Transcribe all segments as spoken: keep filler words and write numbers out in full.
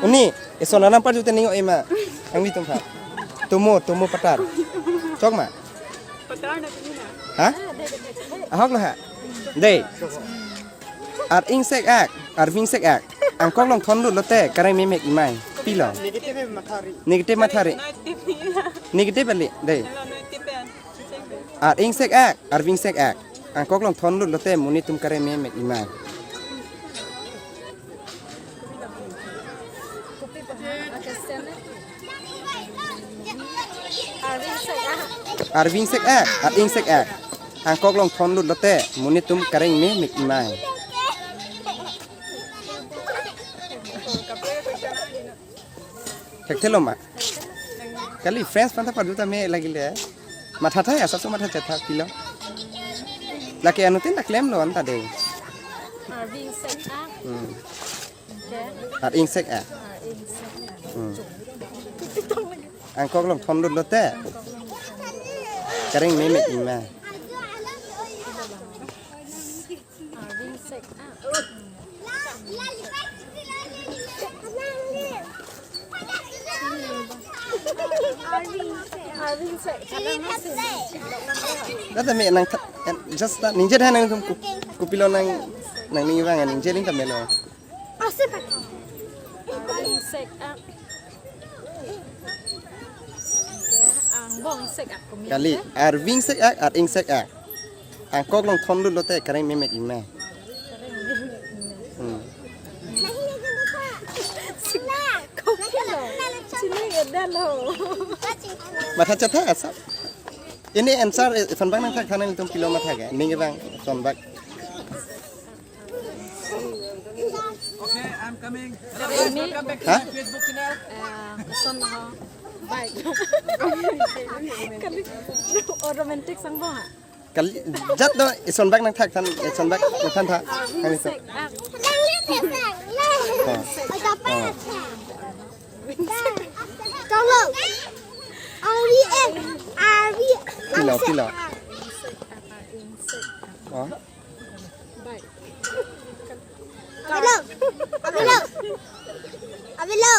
Uni, eson anam parju te ning o-e ma. Angni tum pha. Tomo, tomo patar. Chok ma? Patar na pini na. Ha? Ahok lo ha. Dei. Ar ingsek ak, ar vingsek ak. Angkok along thon lut lote kareng memek imai. Pilo. Negative mathari. Negative mathari. Negative ni na. Negative ali. Dei. Hello, negative yan. Ar ingsek ak, ar vingsek ak. Angkok along thon lut lote monit atum kareng memek imai. Ar vingsek ak, ar ingsek ak. Angkok along thon lut lote monit atum kareng memek imai. Thekthelo ma? Kali friends panta parju tame lagile. Matha tha ya, sabse matha chetha pilo. Lake anuttin ta klemlo anta dei. Ar ingsek ak. Hmm. Okay. Ar ingsek ak. Ar ingsek. Hmm. Angkok along thon lut lote kareng memek imai. Ar ingsek ak. Ar ingsek. Tata me nang tha-, just ta ningje tha nangtum ku-, kopilo nang, nangning vang ningje ling ta melo. Ar ingsek ak. Angbong ingsek ak komi. Kali, ar vingsek ak, ar ingsek ak. Angkok along thon lut lote kareng memek imai. Hmm. Kopilo. Chini edalo. Matha chetha asa. Ini answer, eh, sonbak nangthak tha nangtum pilo matha ke. Ning vang sonbak. Okay, I'm coming. Hello guys, welcome back to my Facebook channel. Eh, koson ho. Bye. Kali, oh, romantic sang bo ha? Kali, jat do, eh, sonbak nangthak tha, eh, sonbak nangthan tha. Kali to. Sek, ah. Oh. Oh. Tolo. Ari, eh, ari. Pilo, pilo. Oh. Bye. Abelo. Abelo. Abelo.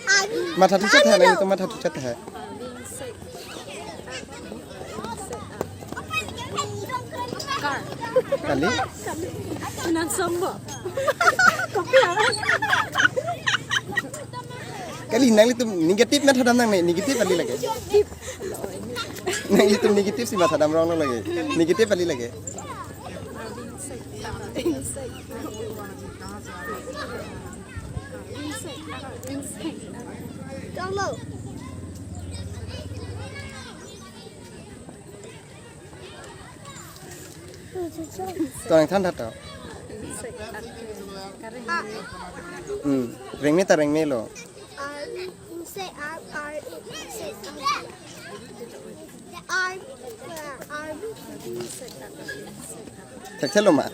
Abi. Matha thuchet hai, nangtum matha thuchet hai. Car. Kali? Nang song bo. Kopi ya? Kali nanglitum negative mathadam nangne, negative kali lake. Negative. Nanglitum negative si mathadam wrong lo lake. Negative kali lake. To nangthan tha to. Hmm. Rengme ta rengme lo. Ar, inse, ar, ar, inse, ar. Ar, ar. Thekthelo ma?